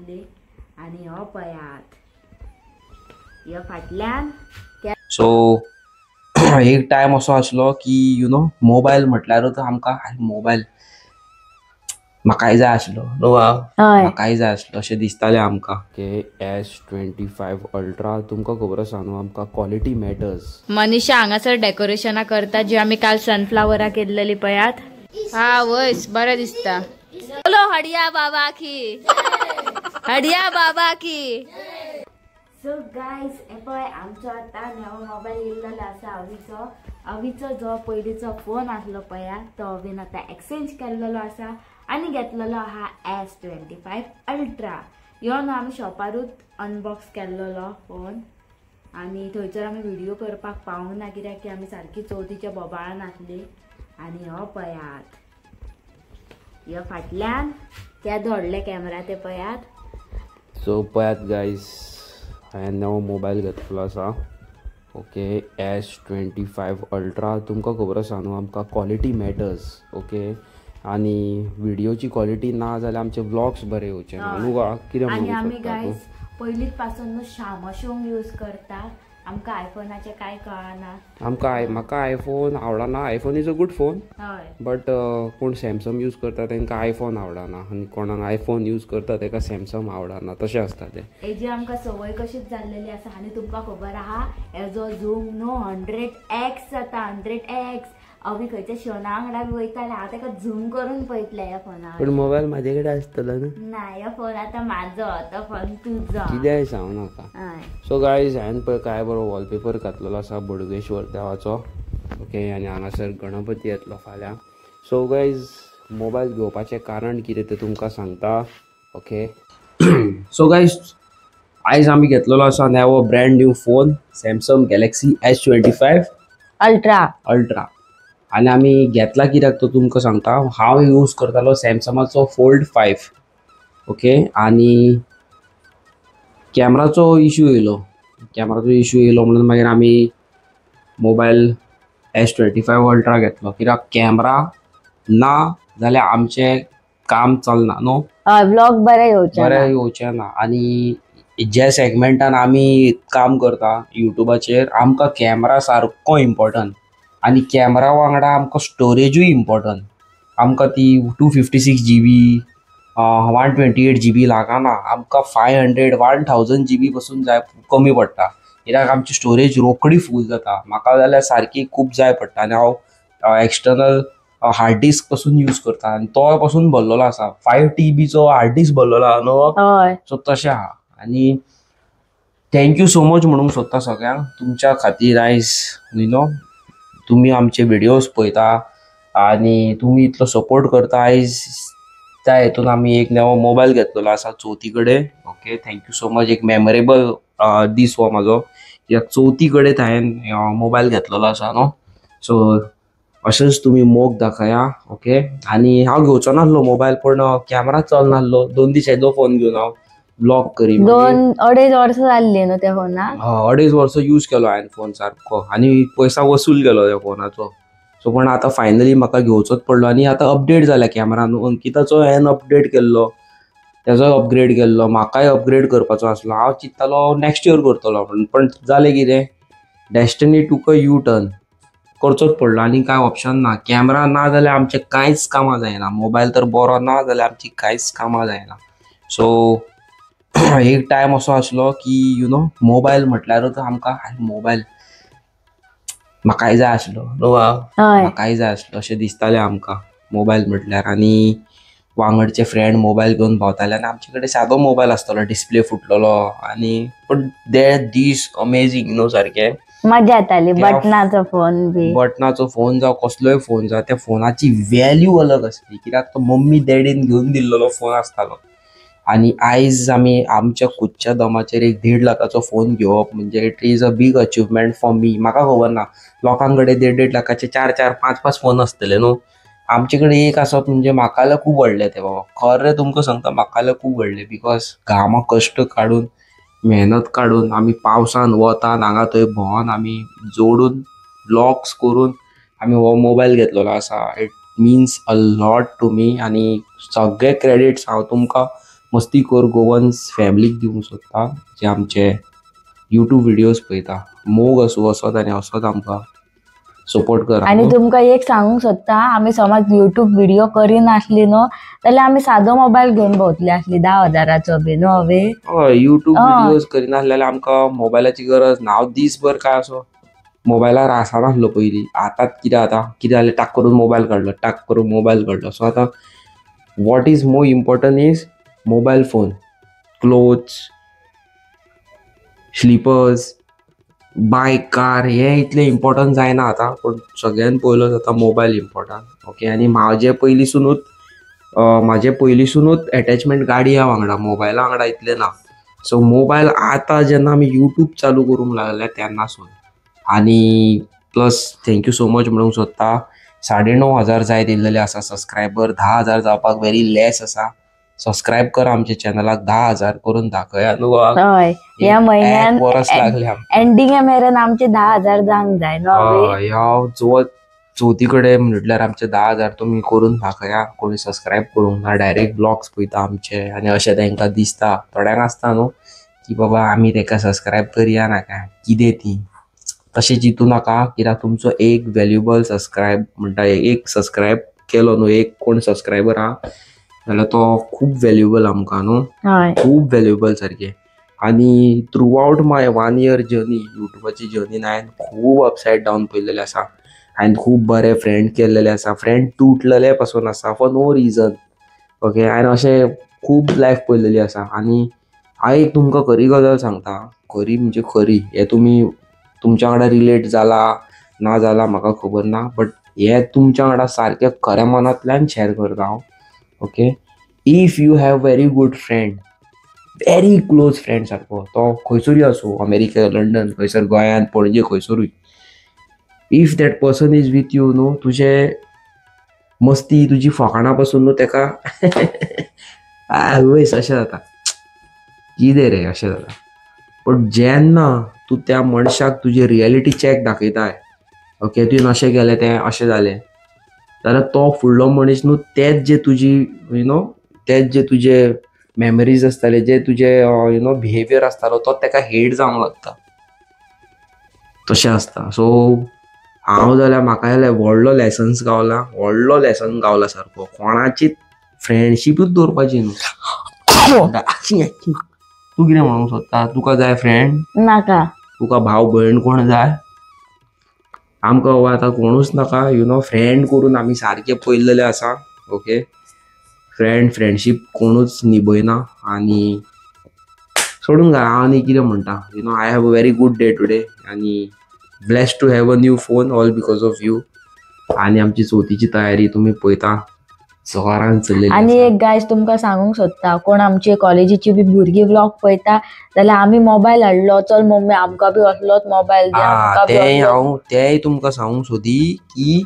आसली. आनी हो पळयात ह्यो फाटल्यान. सो एक टायम असो आसलो की you know mobile म्हटल्यारूच आमकां मोबायल म्हाकाय जाय आसलो न्हू म्हाकाय जाय आसलो अशें दिसतालें आमकां. ओके S25 ultra तुमकां खबर आसा न्हू आमकां क्वॉलिटी मॅटर्स. मनीषा हांगासर डेकोरेशनां करता जी आमी काल सनफ्लावरा केल्लेली पळयात. हा वयस बरें दिसता. बोलो हडिया बाबा की, हडिया बाबा की. सो गायज हे पळय आमचो आतां नवो मोबायल येयल्लो आसा अवीचो. अवीचो जो पयलींचो फोन आसलो पळया तो अवीन आतां एक्सचेंज केल्लो आसा आनी घेतलेलो आहा S25 ultra. ह्यो न्हू आमी शॉपारूच अनबॉक्स केल्लो फोन आनी थंयसर आमी व्हिडिओ करपाक पावूंक ना कित्याक की आमी सारकी चवथीच्या बोबाळान आसली. आनी हो पळयात ह्यो फाटल्यान केदो व्हडले कॅमेरा ते पळयात. सो पळयात गायज हांवें नवो मोबायल घेतलेलो आसा. ओके S25 ultra तुमकां खबर आसा न्हू आमकां क्वॉलिटी मॅटर्स. ओके आनी व्हिडियोची क्वॉलिटी ना जाल्यार आमचे व्लॉग्स बरे येवचे ना न्हू गा. कितें आनी आमी म्हणूंक सोदता गायज पयलींच पासून न्हू शामशोंग यूज करता. आमकां आयफोनाचें कांय कळना. आमकां म्हाका आयफोन आवडना. iPhone is a good phone हय बट कोण सॅमसंग यूज करता तांकां आयफोन आवडना आनी कोणाक आयफोन यूज करता ताका सॅमसंग आवडना तशें आसता तें. हेजी आमकां संवय कशीच जाल्लेली आसा. आनी तुमकां खबर आहा हेजो झूम न्हू 100x जाता. 100x. अवी खंयच्या शोना वांगडा बी वयताले हांव ताका झूम करून पळयतलें ह्या फोनार. पूण मोबायल म्हाजे कडेन आसतलो न्हू. ना ह्यो फोन आतां म्हाजो, तो फोन तुजो. कित्याक सांगू नाका. सो गायज हांवें पळय काय बरो वॉलपेपर घातलेलो आसा बोडगेश्वर देवाचो. ओके आनी हांगासर गणपती येतलो फाल्यां. सो गायज मोबायल घेवपाचें कारण कितें तें तुमकां सांगता. ओके सो गायज आयज आमी घेतलेलो आसा नवो brand new phone Samsung Galaxy S25 ultra ultra. आनी आमी घेतला कित्याक तो तुमकां सांगता. हांव यूज करतालो सॅमसंगाचो फोल्ड 5. ओके आनी कॅमराचो इशू येयलो. कॅमराचो इशू येयलो म्हणून मागीर आमी मोबायल S25 ultra घेतलो कित्याक कॅमरा ना जाल्यार आमचें काम चलना न्हू. व्लॉग बरे येवचे बरें येवचें ना. आनी जे सेगमेंटान आमी काम करता युट्यूबाचेर आमकां कॅमरा सारको इम्पॉर्टंट आनी कॅमरा वांगडा आमकां स्टोरेजूय इम्पॉर्टंट. आमकां ती 256 GB 128 GB लागना. आमकां 500 1000 GB पसून जाय कमी पडटा कित्याक आमची स्टोरेज रोखडी फूल जाता. म्हाका जाल्यार सारकी खूब जाय पडटा आनी हांव एक्सटर्नल हार्ड डिस्क पसून यूज करता आनी तो पसून भरलेलो आसा. 5 TBचो हार्ड डिस्क भरलेलो आहा न्हू. सो तशें आहा. आनी thank you so much म्हणूंक सोदता सगळ्यांक तुमच्या खातीर आयज you know तुमी आमचे व्हिडियोज पळयता आनी तुमी इतलो सपोर्ट करता. आयज त्या हेतून आमी एक नवो मोबायल घेतलेलो आसा चवथी कडेन. Okay thank you so much. एक मेमोरेबल दीस हो म्हाजो कित्याक चवथी कडेन हांवें मोबायल घेतलेलो आसा न्हू. सो अशेंच तुमी मोग दाखया. ओके आनी हांव घेवचो नासलो मोबायल पूण कॅमरा चलनासलो. 2 दीस येदो फोन घेवन हांव ब्लॉग करी. 2-2.5 वर्सां जाल्ली न्हू त्या फोनाक. 2.5 वर्सां यूज केलो हांवें फोन सारको आनी पयसा वसूल केलो त्या फोनाचो. सो पण आतां फायनली म्हाका घेवचोच पडलो. आनी आतां अपडेट जाल्या कॅमेरा न्हू. अंकिताचो हांवें अपडेट केल्लो, तेजोय अपग्रेड केल्लो, म्हाकाय अपग्रेड करपाचो आसलो. हांव चिंत्तालो नेक्स्ट इयर करतलो म्हणून पण जालें कितें destiny took a U turn. करचोच पडलो आनी कांय ऑप्शन ना. कॅमेरा ना जाल्यार आमचें कांयच कामां जायना. मोबायल तर बरो ना जाल्यार आमची कांयच कामां जायना. सो एक टायम असो आसलो की you know mobile म्हटल्यारूच आमकां मोबायल म्हाकाय जाय आसलो न्हू म्हाकाय जाय आसलो अशें दिसतालें आमकां मोबायल म्हटल्यार. आनी वांगडचे फ्रेंड मोबायल घेवन भोंवताले आनी आमचे कडेन सादो मोबायल आसतालो डिस्प्ले फुटलेलो. आनी पूण ते दीस अमेजींग न्हू सारके मजा येताली. बटनाचो फोन बी बटनाचो फोन जावं कसलोय फोन जावं त्या फोनाची व्हॅल्यू अलग आसली कित्याक तो मम्मी डॅडीन घेवन दिल्लो फोन आसतालो. आनी आयज आमी आमच्या खुदच्या दमाचेर एक 1.5 लाखाचो फोन घेवप म्हणजे it is a big achievement for me. म्हाका खबर ना लोकां कडेन 1.5-1.5 लाखाचे 4-4, 5-5 फोन आसतले न्हू. आमचे कडेन एक आसप म्हणजे म्हाका जाल्यार खूब व्हडलें तें बाबा. खरें तुमकां सांगता म्हाका जाल्यार खूब व्हडलें because घामा कश्ट काडून मेहनत काडून आमी पावसान वतान हांगा थंय भोंवन आमी जोडून ब्लॉग्स करून आमी हो मोबायल घेतलेलो आसा. It means a lot to me. आनी सगळे क्रेडिट्स हांव तुमकां मस्तीखोर गोवन्स फॅमिलीक दिवंक सोदता जे आमचे यूट्यूब व्हिडियोज पळयता. मोग आसूं असोच आनी असोच आमकां सपोर्ट करा. आनी तुमकां एक सांगूंक सोदता, आमी समज यूट्यूब व्हिडिओ करिनासली न्हू जाल्यार आमी सादो मोबायल घेवन भोंवतली आसली 10,000चो बी न्हू अवे. हय, यूट्यूब व्हिडियोज करिनासले जाल्यार आमकां मोबायलाची गरज ना. हांव दीसभर काय असो मोबायलार आसनासलो पयलीं. आतांच कितें जाता, कितें जालें टाक करून मोबायल काडलो, टाक करून मोबायल काडलो. सो आतां what is more important is mobile phone, clothes, slippers, bike, car हे इतलें इम्पॉर्टंट जायना आतां. पूण सगळ्यान पयलो जाता मोबायल इम्पॉर्टंट. ओके, आनी म्हाजे पयलींसुनूच एटॅचमेंट गाडया वांगडा, मोबायला वांगडा इतलें ना. सो मोबायल आतां जेन्ना आमी यूट्यूब चालू करूंक लागले तेन्नासून. आनी plus thank you so much म्हणूंक सोदता. 9,500 जायत येयल्लेले आसा सबस्क्रायबर, 10,000 जावपाक व्हेरी लेस आसा. सबस्क्रायब करा आमच्या चॅनलाक, 10,000 करून दाखया न्हू. हय, ह्या म्हयन्यान वर्स लागले एंडिंगा मेरेन आमचे 10,000 जावंक जाय न्हू. ह्या चवथी कडेन म्हटल्यार आमचे 10,000 तुमी करून दाखया. कोणी सबस्क्रायब करूंक ना, डायरेक्ट ब्लॉग्स पळयता आमचे आनी अशें तांकां दिसता. थोड्यांक आसता न्हू की बाबा आमी ताका सबस्क्रायब करया नाका कितें ती, तशें चिंतू नाका. कित्याक तुमचो एक व्हॅल्युएबल सबस्क्रायब म्हणटा, एक सबस्क्रायब केलो न्हू, एक कोण सबस्क्रायबर आहा जाल्यार तो खूब व्हॅल्युएबल आमकां न्हू, खूब व्हॅल्युएबल सारकें. आनी throughout my 1 year journey, युट्यूबाची जर्नीन हांवें खूब अपसायड डावन पळयलेले आसा. हांवें खूब बरे फ्रेंड केल्लेले आसा, फ्रेंड तुटलेले पासून आसा फॉर नो रिजन. ओके, हांवें अशें खूब लायफ पळयलेली आसा. आनी हांव एक तुमकां खरी गजाल सांगता, खरी म्हणजे खरी, हें तुमी तुमच्या वांगडा रिलेट जाला ना जाला म्हाका खबर ना, बट हे तुमच्या वांगडा सारकें खऱ्या मनांतल्यान शेअर करता हांव. Okay, if you have very good friend, very close friend सारको, तो खंयसरूय आसूं, अमेरिका, लंडन, खंयसर, गोंयांत, पणजे, खंयसरूय, if that person is with you न्हू, तुजे मस्ती, तुजी फकाणां पासून न्हू तेका आवयस अशें जाता, कितें रे अशें जाता. पण जेन्ना तूं त्या मनशाक तुजी रियलिटी चॅक दाखयताय, ओके, तुवें अशें केलें तें अशें जालें, जाल्यार तो फुडलो मनीस न्हू तेच जे तुजी you know, तेच जे तुजे मेमरीज आसताले, जे तुजे you know behaviour आसतालो, तो तेका हेट जावंक लागता. तशें आसता. सो हांव जाल्यार म्हाका जाल्यार व्हडलो लेसन्स गावला, व्हडलो लेसन गावला सारको. कोणाची फ्रेंडशिपूच दवरपाची न्हू. तूं कितें म्हणूंक सोदता? तुका जाय फ्रेंड? नाका. तुका भाव भयण कोण जाय? आमकां बाबा आतां कोणूच नाका. You know, friend करून आमी सारके पळयल्लेले आसा. ओके, फ्रेंड फ्रेंडशीप कोणूच निभयना. आनी सोडून घाल. हांव आनी कितें म्हणटा, you know, I have a very good day today आनी blessed to have a new phone all because of you. आनी आमची चवथीची तयारी तुमी पळयता जोरान चल्लेली. आनी एक गायज तुमकां सांगूंक सोदता, कोण आमचे कॉलेजीची बी भुरगीं व्लॉग पळयता जाल्यार आमी मोबायल हाडलो, चल मम्मी आमकां बी असलोच मोबायल दी. तें हांव तेंय तुमकां सांगूंक सोदी की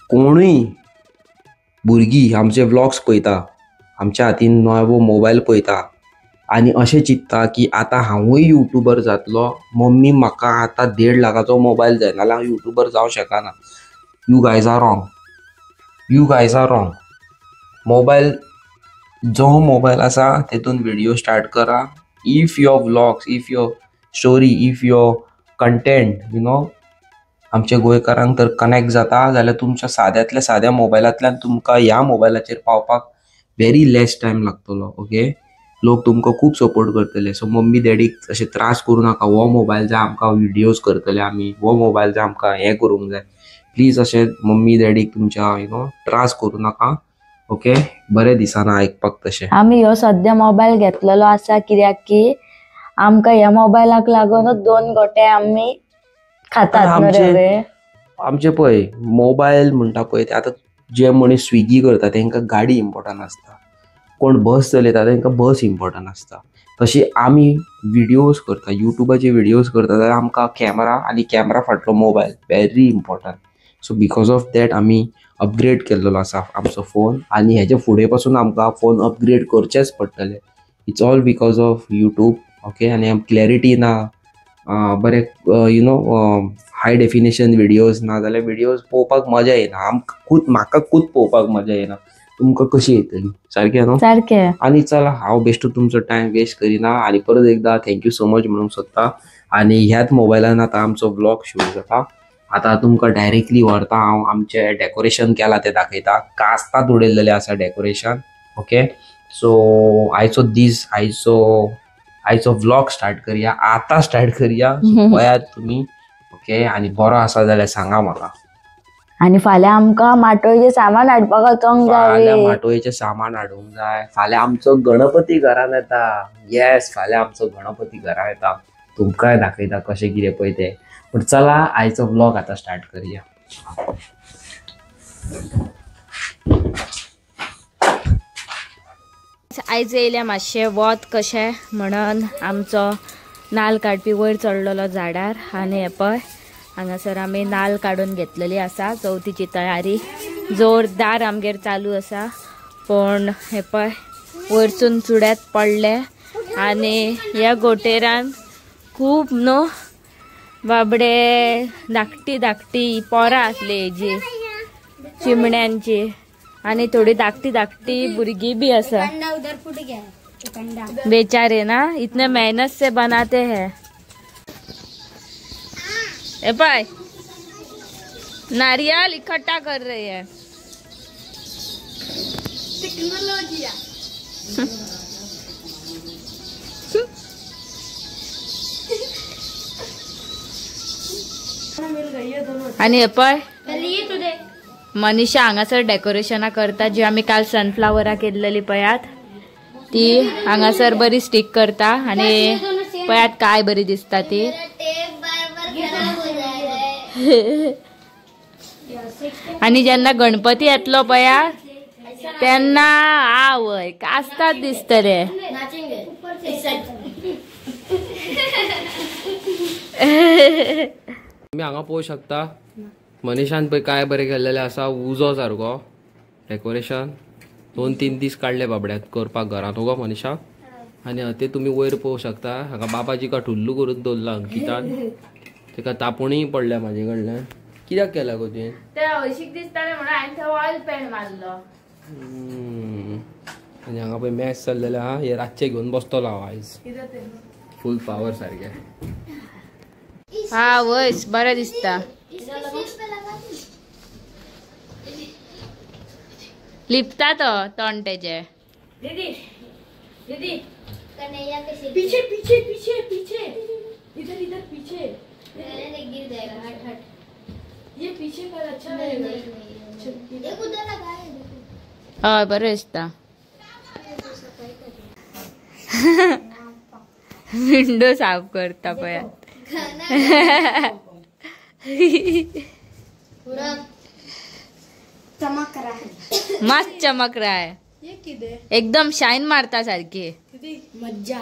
कोणूय भुरगीं आमचे व्लॉग्स पळयता, आमच्या हातीन नवो मोबायल पळयता आनी अशें चिंत्ता की आतां हांवूय यूट्यूबर जातलो, मम्मी म्हाका आतां 1.5 लाखाचो मोबायल जाय, नाल्यार हांव यूट्यूबर जावंक शकना. You guys are wrong, you guys are wrong. Mobile जो मोबायल आसा तेतून व्हिडियो स्टार्ट करा. If your vlogs, if your story, if your content you know आमच्या गोंयकारांक तर कनेक्ट जाता जाल्यार तुमच्या साद्यांतल्या साद्या मोबायलांतल्यान तुमकां ह्या मोबायलाचेर पावपाक व्हेरी लेस टायम लागतलो. ओके, लोक तुमकां खूब सपोर्ट करतले. सो मम्मी डॅडीक अशें त्रास करूं नाका, हो मोबायल जाय आमकां व्हिडियोज करतले आमी, हो मोबायल जाय आमकां हें करूंक जाय. प्लीज अशें मम्मी डॅडीक तुमच्या you know त्रास करूं नाका. ओके, बरें दिसना आयकपाक तशें. आमी ह्यो सद्या मोबायल घेतलेलो आसा कित्याक की आमकां ह्या मोबायलाक लागूनच 2 गोटे आमी खातात. आमचे पळय मोबायल म्हणटा पळय ते आतां जे मनीस स्विगी करता तांकां गाडी इम्पॉर्टंट आसता, कोण बस चलयता तांकां बस इम्पॉर्टंट आसता. तशी आमी व्हिडियोज करता, युट्यूबाचे व्हिडियोज करता जाल्यार आमकां कॅमरा आनी कॅमरा फाटलो mobile very important. So because of that आमी अपग्रेड केल्लो आसा आमचो फोन आनी हेजे फुडें पासून आमकां फोन अपग्रेड करचेच पडटले. It's all because of YouTube. Okay, आनी क्लॅरिटी ना, बरें you know high definition videos ना जाल्यार व्हिडियोज पळोवपाक मजा येना. आमकां खूद, म्हाका खूद पळोवपाक मजा येना. तुमकां कशी येतली सारकें न्हू सारकें. आनी चला हांव बेश्टो तुमचो टायम वेस्ट करिना आनी परत एकदा thank you so much म्हणूंक सोदता. आनी ह्याच मोबायलान आतां आमचो व्लॉग सुरू जाता. आतां तुमकां डायरेक्टली व्हरता हांव, आमचें डेकोरेशन केलां तें दाखयता. कास्तांत उडयल्लेलें आसा डेकोरेशन. ओके सो आयचो दीस आयचो व्लॉग स्टार्ट करया, आतां स्टार्ट करया. पळयात तुमी. ओके आनी बरो आसा जाल्यार सांगा म्हाका. आनी फाल्यां आमकां माटोळेचें सामान हाडपाक वचोंक जाय. फाल्यां माटोळेचें सामान हाडूंक जाय. फाल्यां आमचो गणपती घरान येता. येस फाल्यां आमचो गणपती घरान येता. तुमकांय दाखयता कशें कितें पळय तें. पूण चला आयचो व्लॉग आतां स्टार्ट करया. आयज येयल्या मातशें वत कशें म्हणून आमचो नाल काडपी वयर चडलेलो झाडार. आनी हे पळय हांगासर आमी नाल काडून घेतलेली आसा. चवथीची तयारी जोरदार आमगेर चालू आसा. पूण हे पळय वयरसून चुड्यात पडले आनी ह्या गोटेरान खूब न्हू बाबडे धाकटी धाकटी पोरां आसली हेजी चिमण्यांची आनी थोडी धाकटी धाकटी भुरगीं बी आसा. बेचारे ना इतने मेहनत से बनाते हैं. ए भाई नारियल इकट्ठा कर रही है. आनी हे पळय मनीषा हांगासर डेकोरेशना करता. जी आमी काल सनफ्लावरा केल्लेली पळयात ती हांगासर बरी स्टीक करता. आनी पळयात काय बरी दिसता ती. आनी जेन्ना गणपती येतलो पळया तेन्ना आवय कास्ताद दिसतले. तुमी हांगा पळोवंक शकता मनीषान पळय काय बरें केल्लेलें आसा. उजो सारको डेकोरेशन 2-3 दीस काडले बाबड्यात करपाक घरांत गो मनीषा. आनी ते तुमी वयर पळोवंक शकता हांगा बाबाजीका ठुल्लू करून दवरला अंकितान. तेका तापोणीय पडल्या म्हाजे कडल्यान. कित्याक केला गो तुवें? ते हळशीक दिसतालें म्हणून हांवें थंय ऑयल पेंट मारलो. आनी हांगा पळय मॅच चल्लेलें आहा. हे रातचें घेवन बसतलो हांव आयज फूल पावर सारकें. हा वयस बरें दिसता. लिपता तो तोंड तेजे. दीदी पीछे पीछे पीछे पीछे इधर इधर पीछे गिर जाएगा. हट हट ये पीछे पर अच्छा लगेगा. एक उधर लगाए. हय बरें दिसता. विंडो साफ करता पळयात. चमक रहा है, मस्त चमक रहा है. एकदम शाइन मारता सारखी. मज्जा.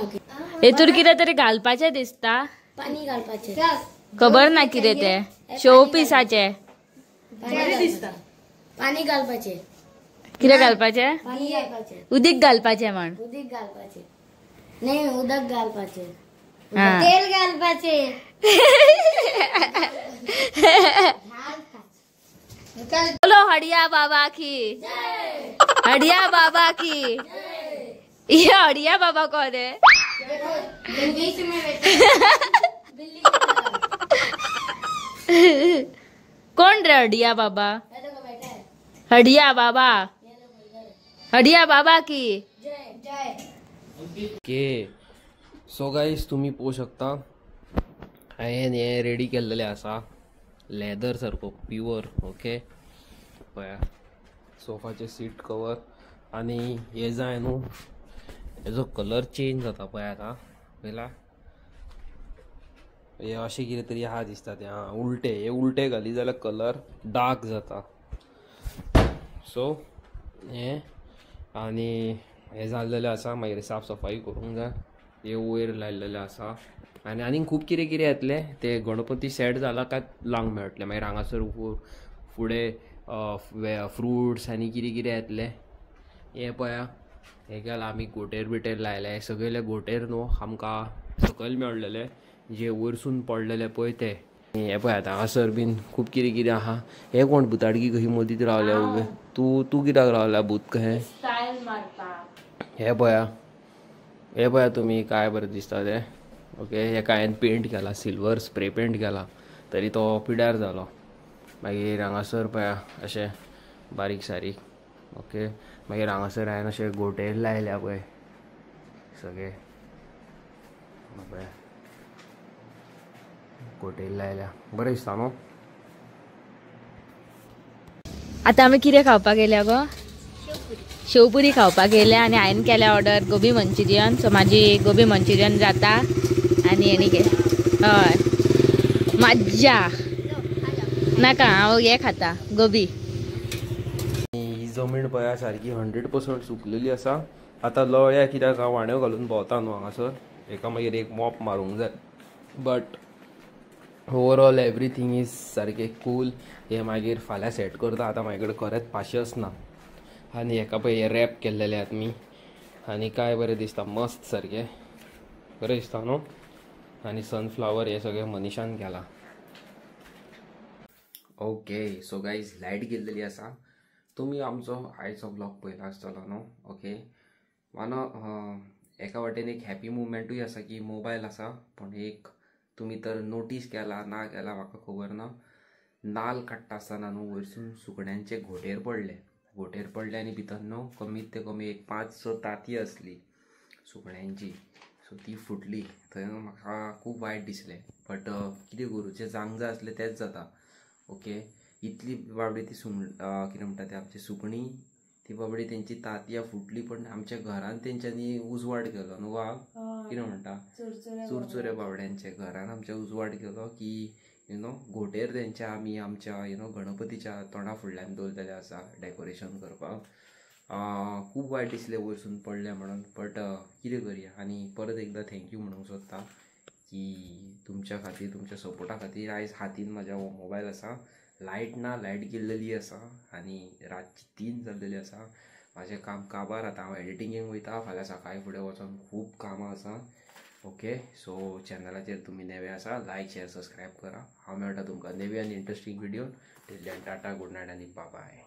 हेतूर कितें तरी घालपाचें दिसता. पाणी घालपाचें खबर ना कितें तें. शो पिसाचें पाणी घालपाचें. कितें घालपाचें? उदीक घालपाचें म्हण. उदीक घालपाचें नाही, उदक घालपाचें, तेल घालपाचें. बोलो हडिया बाबा की, हडिया बाबा की. ये हडिया बाबा कौन है? कौन रे हडिया बाबा? हडिया बाबा, हडिया बाबा की. ओके सो गाईज तुम्ही पळोवंक शकता हांवें हें रेडी केल्लेलें आसा लेदर सारको प्युअर. ओके पळया सोफाचे सीट कवर. आनी हे जाय न्हू हेजो कलर चेंज जाता पळय आतां. पळयला हे अशें कितें तरी आहा दिसता तें. आं उलटे, हे उलटे घाली जाल्यार कलर डार्क जाता. सो हें आनी हें जाल्लेलें आसा. मागीर साफ सफाई करूंक जाय. हे वयर लायलेलें आसा. आनी आनीक खूब कितें कितें येतलें. ते गणपती सेट जाला काय लावंक मेळटलें. मागीर हांगासर फुडें फ्रुट्स आनी कितें कितें येतलें. हें पळया हें केलां आमी गोटेर बिटेर लायले. सगळे गोटेर न्हू आमकां सकयल मेळलेले जे वयरसून पडलेले पळय ते. हे पळय आतां हांगासर बीन खूब कितें कितें आहा. हे कोण भुताडकी कशी मदींच रावल्या उबे. तूं तूं कित्याक रावल्या भूत कहें? हे पळया, हे पळया तुमी काय बरें दिसता तें. ओके, हेका हांवें पेंट केला, सिल्वर स्प्रे पेंट केला, तरी तो पिड्यार जालो. मागीर हांगासर पळया अशें बारीक सारीक. ओके, मागीर हांगासर हांवें अशें गोटे लायल्या पळय सगळे, पळय गोटे लायल्या, बरें दिसता न्हू. आतां आमी कितें खावपाक गेल्या गो? शेवपुरी खावपाक गेल्या. आनी हांवें केल्या ऑर्डर गोबी मंचुरियन. सो म्हाजी गोबी मंचुरियन जाता आनी हेणी हय मज्जा नाका, हांव हे खाता गोबी. ही जमीन पळया सारकी 100% सुकलेली आसा. आतां लळ्या कित्याक हांव वाण्यो घालून भोंवता न्हू हांगासर, एका मागीर एक मॉप मारूंक जाय. बट ओवरऑल एवरीथींग is सारकें कूल. हे मागीर फाल्यां सेट करता. आतां म्हाजे कडेन खरेंच पाशेंच ना. आनी हेका पळय हे रॅप केल्लेले आहात मी, आनी काय बरें दिसता, मस्त सारकें बरें दिसता न्हू. आनी सनफ्लावर हे सगळें मनीषान केलां. ओके, सो गायज लायट गेल्लेली आसा. तुमी आमचो आयचो ब्लॉग पळयला आसतलो न्हू. ओके, मानो एका वाटेन एक हॅपी मुवमेंटूय आसा की मोबायल आसा, पूण एक तुमी तर नोटीस केला ना केला म्हाका खबर ना, नाल काडटा आसतना न्हू वयरसून सुकण्यांचे घोंटेर पडले. घोंटेर पडले आनी भितर न्हू कमीत ते कमी एक 5-6 तांती आसली सुकण्यांची. सो ती फुटली. थंय म्हाका खूब वायट दिसलें, बट कितें करूं, जें जावंक जाय आसलें तेंच जाता. ओके, इतली बाबडी ती कितें म्हणटा ते आमची सुकणी, ती बाबडी तेंची तांतयां फुटली, पण आमच्या घरान तेंच्यांनी उजवाड केलो न्हू वा कितें म्हणटा चुरचुरे बाबड्यांचे घरान आमच्या उजवाड केलो की you know घोंटेर तेंच्या आमी आमच्या you know गणपतीच्या तोंडा फुडल्यान दवरलेलें आसा डेकोरेशन करपाक. खूब वायट दिसलें वयरसून पडलें म्हणून, बट कितें करया. आनी परत एकदां thank you म्हणूंक सोदता की तुमच्या खातीर, तुमच्या सपोर्टा खातीर आयज हातीन म्हाज्या हो मोबायल आसा. लायट ना, लायट गेल्लेली आसा आनी रातची 3 जाल्लेली आसा. म्हाजें काम काबार, आतां हांव एडिटींगेक वयता, फाल्यां सकाळीं फुडें वचोन खूब कामां आसा. ओके, सो चॅनलाचेर तुमी नवे आसा, लायक शेअर सबस्क्रायब करा. हांव मेळटा तुमकां नवी आनी interesting video. Till then tata, good night आनी बाय.